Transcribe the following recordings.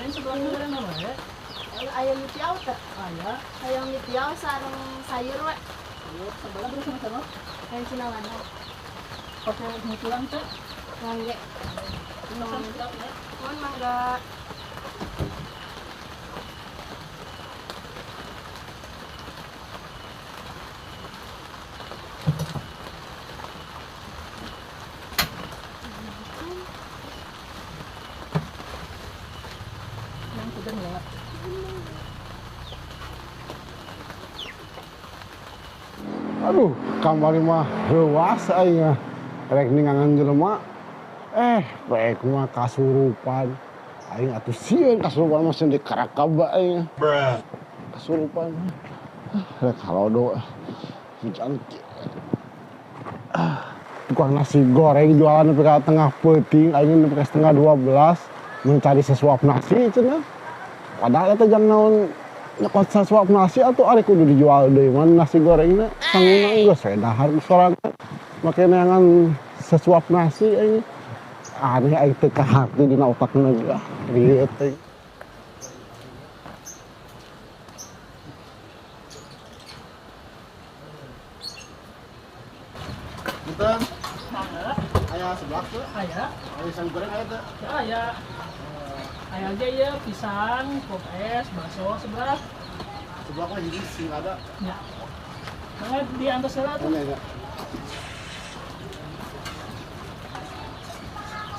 Neng sebelahnya ada nama ya? Ayam mitiau teh. Aya. Ayam mitiau sareng sayur we. Sayur sebelah terus sama-sama. Yang Cina mana? Pakai mie tulang teh. Mangge. Nuhun ya. Nuhun mangga. Neng pudeng banget. Aduh, kamari mah reuas aing mah. Rek ningangan jelema. Baik mah kasurupan. Aing atuh sieun kasurupan mah sieun dikarakab aing. Kasurupan. Rek halodo. Hujan. Tukang nasi goreng jualan nepi ka tengah peuting, aing nepi ka 11:30 mencari sesuap nasi cenah. Padahal eta jang naon nyokot sesuap nasi atau ari kudu dijual deui mah nasi gorengna sanguna geus we dahar sorangan make neangan sesuap nasi aing. Aneh aing teu kaharti dina otakna ge ah rieut aing. Punten. Mangga. Aya seblak teu? Aya. Aya pisang goreng aya teu? Ya aya. Aya aja ya pisang, pop es, bakso sebelah. Seblak mah hiji sing ada. Ya. Mangga diantos heula atuh. Ini ya.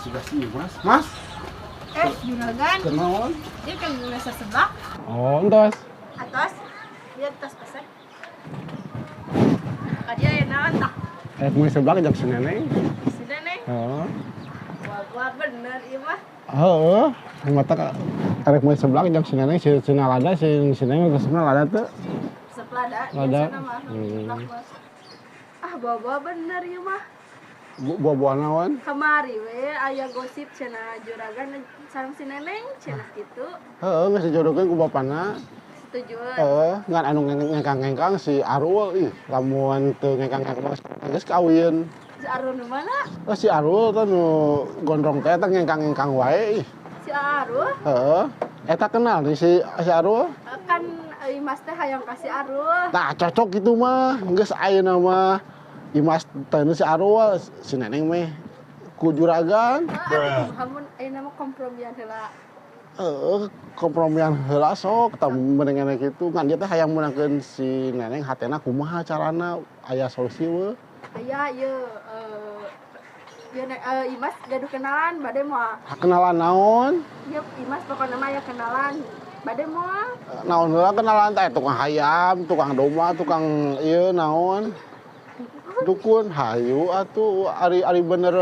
Sudah sih, Mas. Mas, Juragan, kenaon? dia kan biasa seblak. Oh, entos. Atos, dia tos pesek. Kadia ya naon tah? Mun seblak jam si Neneng. Si Neneng. Heeh. Wah, bener ieu mah. Heeh, mata arek mun seblak jam si Neneng si si lada si si Neneng resepna lada teu? Resep lada, Lada. biasa mah. Seblak mah. Ah, bawa-bawa bener ieu mah. Buah-buah naon? Kamari we aya gosip cenah juragan sareng si Neneng cenah kitu. Heeh, geus dijodohkeun ku bapana. Setuju. Heeh, ngan anu ngengkang-ngengkang si Arul ih, lamun teu ngengkang-ngengkang geus kawin. Si Arul nu mana? Oh, si Arul teh nu gondrong teh eta ngengkang-ngengkang wae ih. Si Arul? Heeh. Eta kenal nih si si Arul? Kan Imas teh hayang ka si Arul. Tah cocok gitu mah, geus ayeuna mah Imas teh si Arul, si Neneng meh ku juragan. Heeh, kumaha mun ayeuna mah kompromian heula. Heeh, kompromian heula sok tah mendingan kitu. Ngan dia teh hayang meunangkeun si Neneng hatena kumaha carana, aya solusi weuh. Aya ieu ieu Imas gaduh kenalan bade moal. Kenalan naon? Ieu Imas pokona mah aya kenalan. Bade moal. Naon heula kenalan teh tukang hayam, tukang domba, tukang ieu naon? Dukun hayu atuh ari ari bener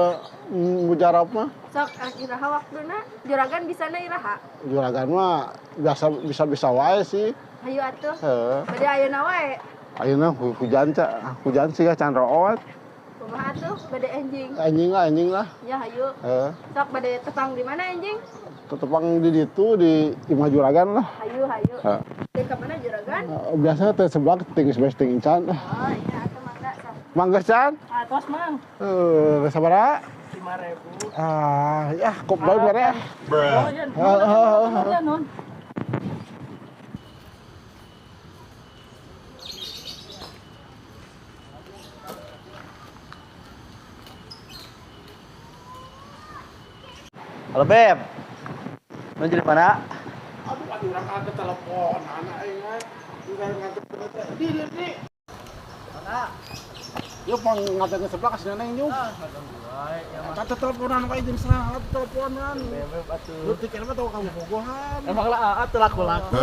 mujarab mah. Sok iraha waktuna? Juragan bisana iraha? Juragan mah biasa bisa-bisa wae sih. Hayu atuh. Heeh. Bade ayeuna wae. Ayeuna hujan ca, hujan sih can root. Kumaha atuh bade enjing? Anjing lah, anjing lah. Ya hayu. Heeh. Sok bade tepang di mana enjing? Tetepang di ditu di imah juragan lah. Hayu hayu. Heeh. Di ka mana juragan? Biasa teh seblak ting geus ting can. Oh iya atuh mangga sok. Mangga can? Atos mang. Sabaraha? 5.000. Ah, ya kok bae mere. Oh iya, Heeh, nuhun, nuhun. Halo Beb, lu jadi mana? Aduh, aduh urang ka teleponan aing mah. Urang nganter di di di. Mana? Yuk pang ngajakin seblak ka si Neneng yuk. Ah, ganggu wae ya mah. Eta teleponan wae jeung saha teleponan. Beb atuh. Lu pikir mah tau kamu bogohan. Emang lah aa teu laku-laku.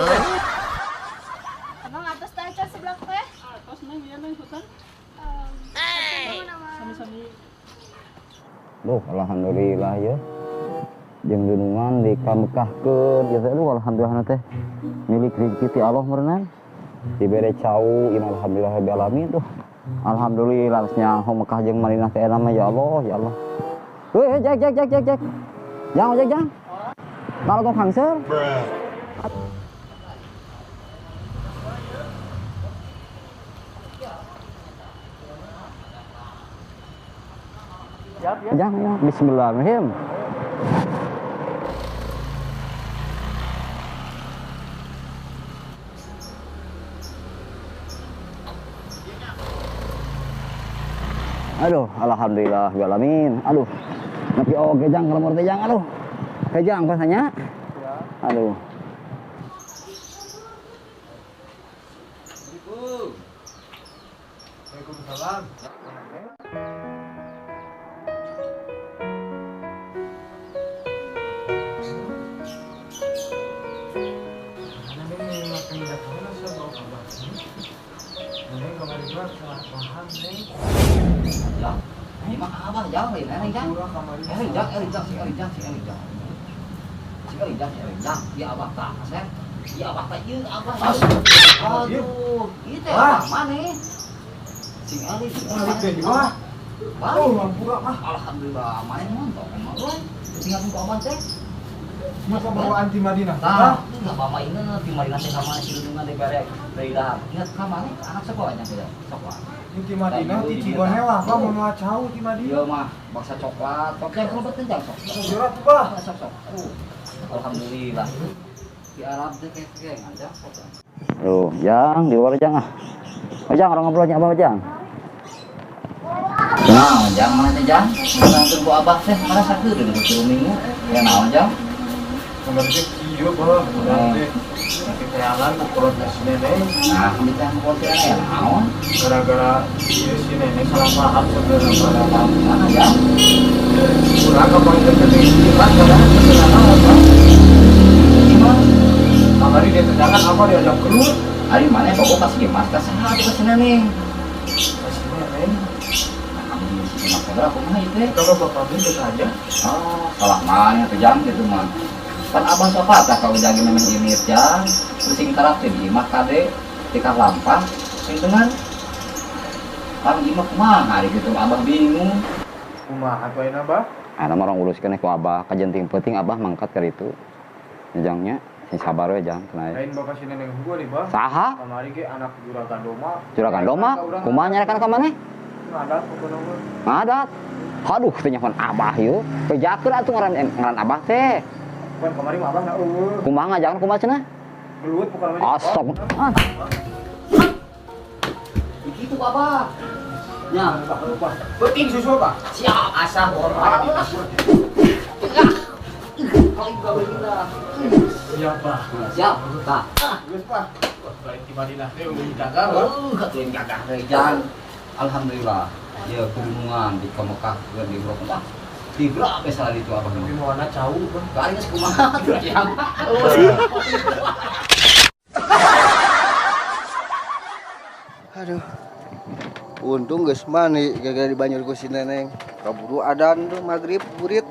Emang atos teh can seblak teh? Atos neng ieu neng hutan. Sami-sami. Duh, alhamdulillah ya. Jeung dunungan dikamekahkeun ieu teh aduh alhamdulillah teh. Milik rezeki ti Allah meureunnan. Dibere cau ieu alhamdulillah rabbil alamin tuh. Alhamdulillah geus nyaho Mekah jeung Madinah teh mah ya Allah, ya Allah. Heuh, jek jek jek jek jek. Jang ojek jang. Kalau kok hangser? Siap ya. Jang ya. Bismillahirrahmanirrahim. Aduh, alhamdulillah bil alamin. Aduh. Nepi oge jang ka lembur teh jang aduh. Kejang rasanya. Aduh. Waalaikumsalam. Neng kemarin mah salah paham, Neng. Ya, ini mah abah jauh ya, Neng jang. Jang, jang, si jang, si jang. Si jang, si jang. Ya abah tak, saya. Ya abah tak, ieu abah. Aduh, ieu teh abah maneh. Sing Ali, sing Ali di bawah. Oh, mampu mah. Alhamdulillah, maneh montok emang euy. Tinggal ku abah teh. Masa bawa anti Madinah? Tah, enggak mama inget di Madinah teh sama si Lunungan teh barek. Dari dahar. Ingat ka maneh anak sekolahnya teh, sekolah. Di Madinah ti Cigonewa, Pak mun moal cau di Madinah. Iya mah, bangsa coklat. Sok yang kelebet teh jang sok. Surat Pak. Sok sok. Alhamdulillah. Di Arab teh kayak aja sok. Tuh, jang di luar jang ah. Oh, jang orang ngobrolnya abah jang. Nah, jang mana teh jang? Nonton ku abah teh mana sakeun deui 3 minggu. Ya naon jang? Kemarin teh kieu bah, urang teh nanti tayangan ku kolot si neneng. Nah, kami teh kolot si neneng naon? Gara-gara ieu si neneng salah paham sebenarnya salah paham mana jang? Urang kapanggih teh iman padahal teu naon bah. Iman. Kamari dia tendangan apa diajak keluar? Ari mana bogo pas ge mas ka saha atuh ka si neneng? Ka si neneng. Nah, kami si Mas teh kumaha ieu teh? Kalau bapak bin teh aja. Oh, salah mana atuh jang gitu mah. Pan abah sopa tah kau jagi memang ini jang, pusing taraf teh di imah kade, tikah lampah, sing tenan. Pan imah kumaha hari gitu abah bingung. Kumaha atuh ayeuna bah? Ana mah orang uruskeun ku abah, kajenting peuting abah mangkat ka ditu. Jangnya sing sabar we jang tenang. Lain bapak si neneng hungkul nih bah. Saha? Kamari ge anak juragan doma. Juragan doma? Kumaha nyarekan ka maneh? Ngadat pokona mah. Ngadat. Aduh teh nyahoan abah ieu. Bejakeun atuh ngaran abah teh. Pan kamari mah abah na eueuh. Kumaha ngajakan kumaha cenah? Gelut pokona mah. Asok. Ah. Begitu abah. Nya, lupa. Penting susu apa? Siap asah hormat. Kali gua begini. Siap, Pak. Siap, Pak. Geus, Pak. Lain di Madinah teh eueuh gagah, Pak. Lain gagah deui jang. Alhamdulillah. Ya gunungan di Mekah di Mekah. Tiga apa salah itu abah Tapi mau anak cau, Bang. Kali geus kumaha tuh jang. Aduh. Untung geus mandi gara-gara dibanjur ku si neneng. Kaburu adan tuh maghrib burit.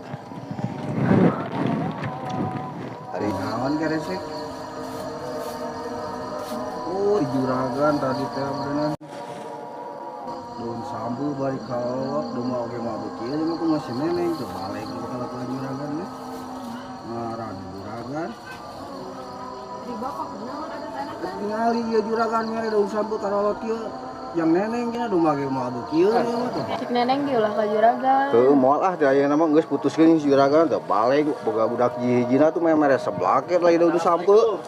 Aduh. Hari naon karesek? Oh, di juragan tadi teh berenang. Daun sambu bari kalot, domba oge mah beuki ieu mah kumaha si neneng teu balik nu kalakuan juragan teh. Ngaran juragan. Di bawah kunaon adat-adatan? Ningali ieu juragan mere daun sambu karolot ieu. Yang neneng cenah domba ge moal beuki ieu mah tuh. Cik neneng ge ulah ka juragan. Heuh moal ah teh ayeuna mah geus putuskeun si juragan teh balik boga budak hiji-hijina tuh mere seblak lagi daun sambu.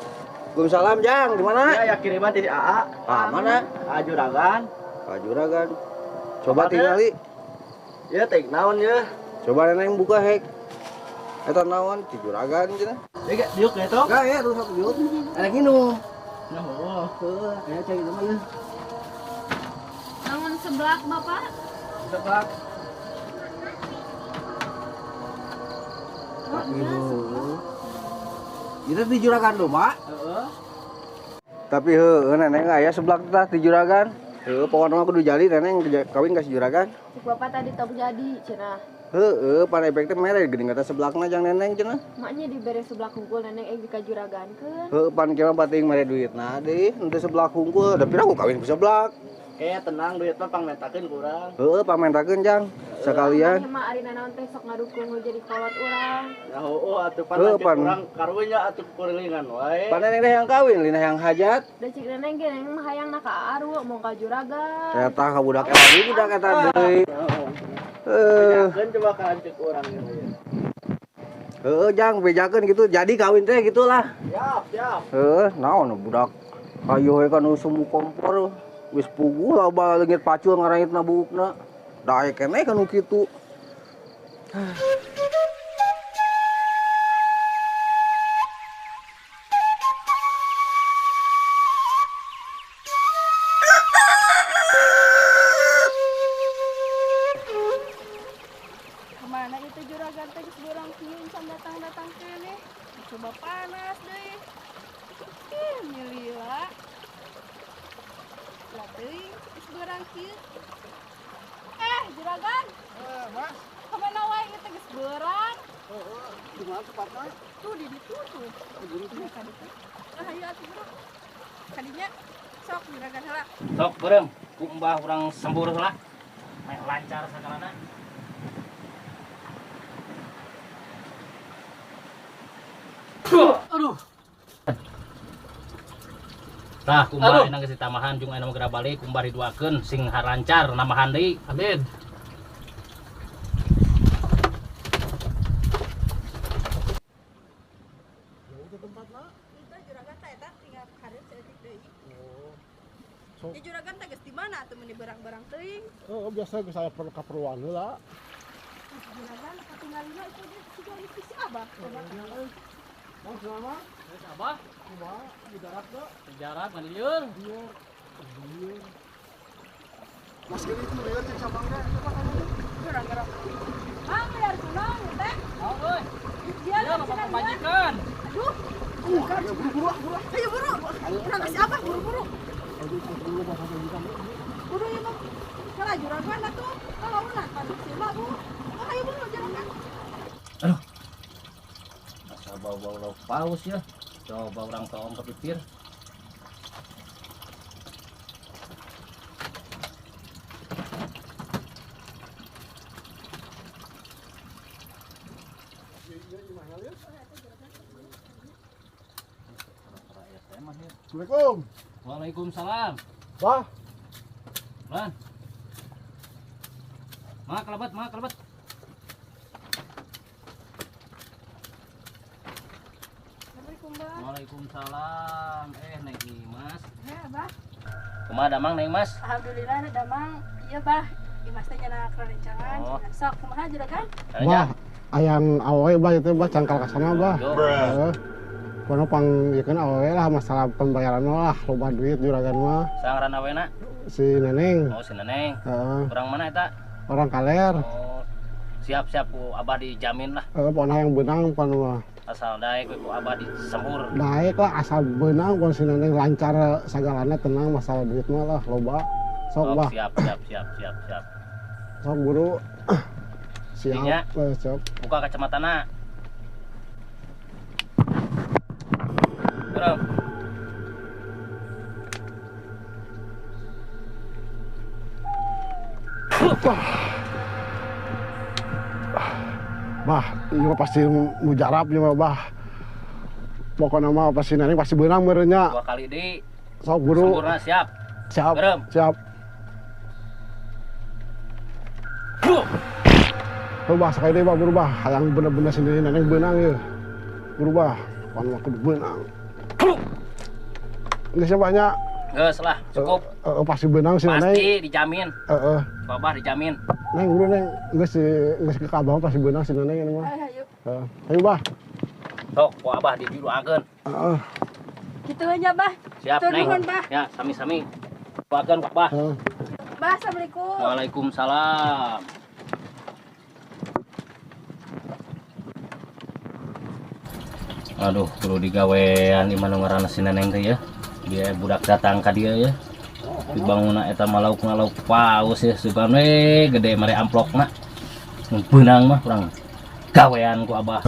Waalaikumsalam Jang, di mana? Ya, ya kiriman ti AA. Ah, mana? Ah juragan. Ah juragan. Coba tingali. Ya teh naon ya? Coba neneng buka hek. Eta naon ti juragan cenah. Ya diuk ya toh? Enggak ya, rusak diuk. Enak minum. Nah, oh. Heuh, aya cai mah ieu. Naon seblak Bapak? Seblak. Itu di juragan domba. Heeh. Tapi heueuh neneng aya seblak tah di juragan. Heueuh pokona mah kudu jadi neneng kawin ka si juragan. Cik bapak tadi tong jadi cenah. Heueuh pan efek teh mere geuning kata seblakna jang neneng cenah. Maknya dibere seblak hungkul neneng ek ka juragankeun. Heueuh pan kieu mah pating mere duitna deui henteu seblak hungkul da pira ku kawin ku seblak. Kayak tenang duit mah pangmentakeun kurang. Heueuh pangmentakeun jang sekalian. Mah ari nanaon teh sok ngadukung nu jadi kolot urang. Ya heueuh atuh pan urang karunya atuh kurilingan wae. Pan neneng teh yang kawin lina yang hajat. Da cik neneng ge neng mah hayang na ka Aru mau ka juragan. Eta ka budak eta budak eta deui. Heuh. Bejakeun coba ka lanceuk urang ieu. Heueuh jang bejakeun gitu jadi kawin teh gitulah. Siap, siap. Heueuh naon budak hayu we kan sumbu kompor. Wis puguh loba leungit pacul ngaraitna buukna. Daek keneh kanu kitu. Kemana itu juragan teh geus beurang kieu can datang-datang keneh. Coba panas deui. Ih, milila. Lah teuing geus beurang kieu. Juragan. Mas. Kemana wae ieu teh geus beurang? Heeh, di mana tempatna? Tuh di ditu tuh. Buru tuh. Ka ditu. Ah, hayu atuh buru. Kadinya sok juragan heula. Sok beureum, ku embah urang sembur heula. Meh lancar sagalana. Aduh. Tah kumbah enak geus ditamahan jeung aya geura balik kumbah diduakeun sing halancar namahan deui. Amin. Itu tempatna? Itu juragan teh eta tinggal hareup saeutik deui. Oh. Sok. Ya juragan teh geus di mana atuh meuni berang-berang teuing. Oh, biasa geus aya perlu kaperluan heula. Juragan katinggalina itu dia siga si Abah. Bang, selamat. Geus Abah, Kumaha di darat teh? di darat ngan lieur. Lieur. Lieur. Mas gini itu lieur cek sabang teh. Juragan gerok. Mang liar kunaon teh? Naon euy? Dia Ya bapak pamajikan. Aduh. Ayo buru-buru ah, buru. Ayo buru. Urang kasih Abah buru-buru. Aduh, buru bapak pamajikan. Buru ieu mah. Kalah juragan atuh. Kalaunan pan si mah bu. Oh, ayo buru juragan. Aduh. Asa bau-bau lauk paus ya. Coba urang toong ke pipir. Assalamualaikum. Waalaikumsalam. Bah, Lan. Mak kelebat, mak kelebat. Assalamualaikum, Bah. Waalaikumsalam. Neng Imas. Ya, Bah. Kumaha damang Neng Mas? Alhamdulillah damang. Iya, Bah. Imas teh nyana kerencangan. Oh. Sok kumaha juragan? bah, ayang awewe bah itu bah cangkal ka sana bah. Heeh. Kono pang ieu kan awewe lah masalah pembayaran mah lah loba duit juragan mah Sang ngaran awena? si Neneng. Oh, si Neneng. Heeh. Orang mana eta? Orang kaler. Oh. Siap-siap ku Abah dijamin lah. Heeh, pokona yang benang pokona mah. Asal daek we ku Abah disembur. Daek lah asal benang pokona si Neneng lancar sagalana tenang masalah duit mah lah loba. Sok Oh, bah, siap, siap, siap, siap, siap. sok buru. Siap, Dinya. siap. Buka kacamatana. Bro. Bah, ieu mah pasti mujarab ieu mah bah. Pokokna mah pasti Neneng pasti beunang meureun nya. Dua kali di Sok buru. sempurna siap. Siap. Berem. Siap. Oh, bah, sekali deui bah berubah. Hayang bener-bener sendiri Neneng beunang ieu. Berubah. Pan mah kudu beunang. Geus nya banyak. Geus lah, cukup. Pasti beunang si Neneng. Pasti dijamin. Heeh. Ku Abah dijamin. Neng buru Neng, geus si geus ke Abah pasti beunang si Neneng ini mah. Ayo, ayo. Heeh. Ayo bah. Sok ku Abah didoakeun. Heeh. Kitu we nya, Bah. Siap, Tur Neng. nuhun, Bah. Ya, sami-sami. Doakeun ku Abah. Heeh. Bah, Assalamualaikum. Waalaikumsalam. Aduh, kudu digawean di mana ngaranna si Neneng teh ya. Dia budak datang ka dia ya. Dibangunna eta mah lauk lauk paus ya sugan we gede mare amplokna. Mun beunang mah kurang gawean ku Abah.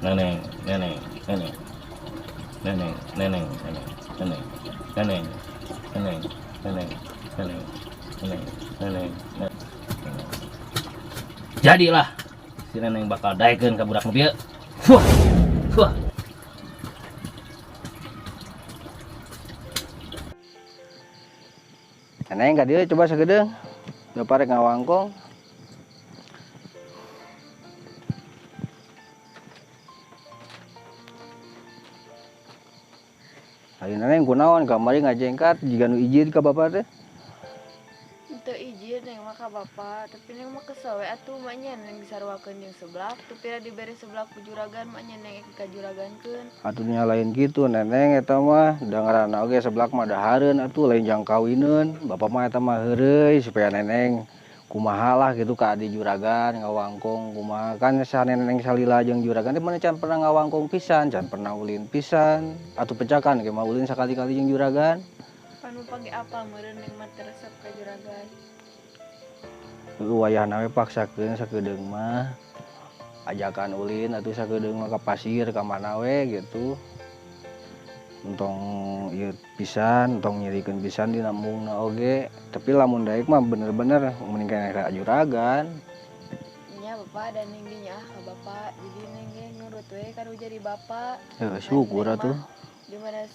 Neneng, neneng, neneng. Neneng, neneng, neneng, neneng. Neneng, neneng, neneng, neneng, neneng, neneng, neneng. Jadilah si Neneng bakal daekeun ka budak nu bieu. Fuh. Fuh. Neneng ka dieu coba sagedeung. Bapak rek ngawangkong. Ari Neneng kunaon kamari ngajengkat jiga nu ijid ka bapak teh. ka bapak, tapi neng mah kesel we atuh maknya neng disaruakeun jeung seblak, teu pira dibere seblak ku juragan maknya neng ek kajuragankeun. Atuh nya lain kitu neneng eta mah da ngaranna oge seblak mah dahareun atuh lain jang kawineun. Bapak mah eta mah heureuy supaya neneng kumaha lah gitu ka adi juragan ngawangkong kumaha kan sa neneng salila jeung juragan teh mana can pernah ngawangkong pisan, can pernah ulin pisan. Atuh pecakan ge mah ulin sakali-kali jeung juragan. Pan pagi apa meureun neng mah teu resep ka juragan. Heueuh wayahna we paksakeun sakedeung mah. Ajakan ulin atuh sakedeung mah ka pasir ka mana we gitu. Entong ieu pisan, entong nyirikeun pisan dina embungna oge. Tapi lamun daek mah bener-bener mending keneh ka juragan. Nya bapak dan neng ge nyaah ka bapak, jadi neng ge nurut we ka nu jadi bapak. Heuh syukur atuh. Di mana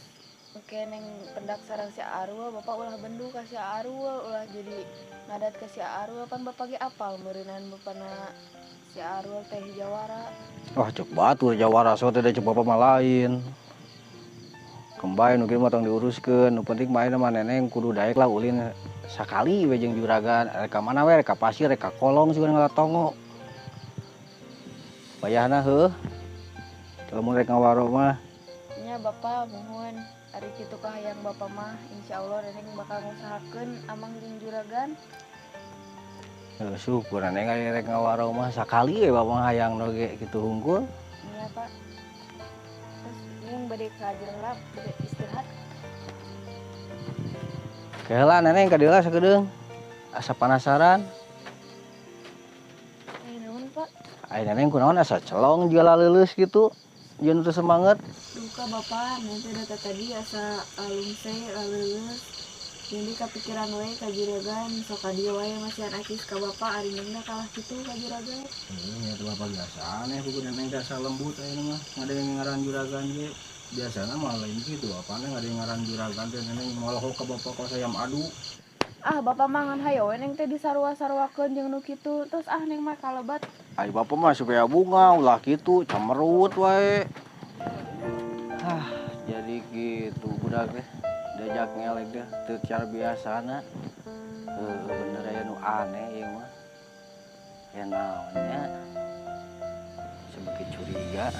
engke neng pendak sareng si Arul, bapak ulah bendu ka si Arul, ulah jadi ngadat ka si Arul, pan bapak ge apal meureunan bapana si Arul teh jawara. Wah cek batur jawara so teh da cek bapak mah lain. Kembali nu kieu mah tong diuruskeun, nu penting mah ayeuna mah neneng kudu daek lah ulin sakali we jeung juragan, rek ka mana we, rek ka pasir, rek ka kolong sugan ngalatongo. Wayahna heuh. Lamun rek ngawaro mah. Nya bapak muhun ari kitu ka hayang bapak mah insyaallah neneng bakal ngusahakeun amang jeung juragan. Heuh syukur neneng aya rek ngawaro mah sakali we bapak mah hayang oge kitu hungkul. Nya Pak. Terus neng bade ka jero lap, bade istirahat. Keheula neneng ka dieu lah sakedeung. Asa penasaran. Aya naon Pak? Aya neneng kunaon asa celong jeung laleuleus kitu. Jeung teu semangat. Duka bapak, nanti data tadi asa alungse laleuleus. Jadi kapikiran we ka juragan, sok ka dieu wae masihan acis ka bapak ari nengna kalah kitu ka juragan. Heuh nya teh bapak biasa aneh buku neneng teh asa lembut ayeuna mah ngadenge ngaran juragan ge. Biasana mah lain kitu bapana ngadenge ngaran juragan teh neneng molohok ka bapak kos ayam adu. Ah bapak mah ngan hayo we neng teh disarua-saruakeun jeung nu kitu. Terus ah neng mah kalebat. Ai bapak mah supaya bunga ulah kitu camerut wae. Ah jadi gitu budak teh. Diajak ngelek deh teu cara biasana. Heuh bener aya nu aneh ieu mah. Aya naon nya. Sebeki curiga.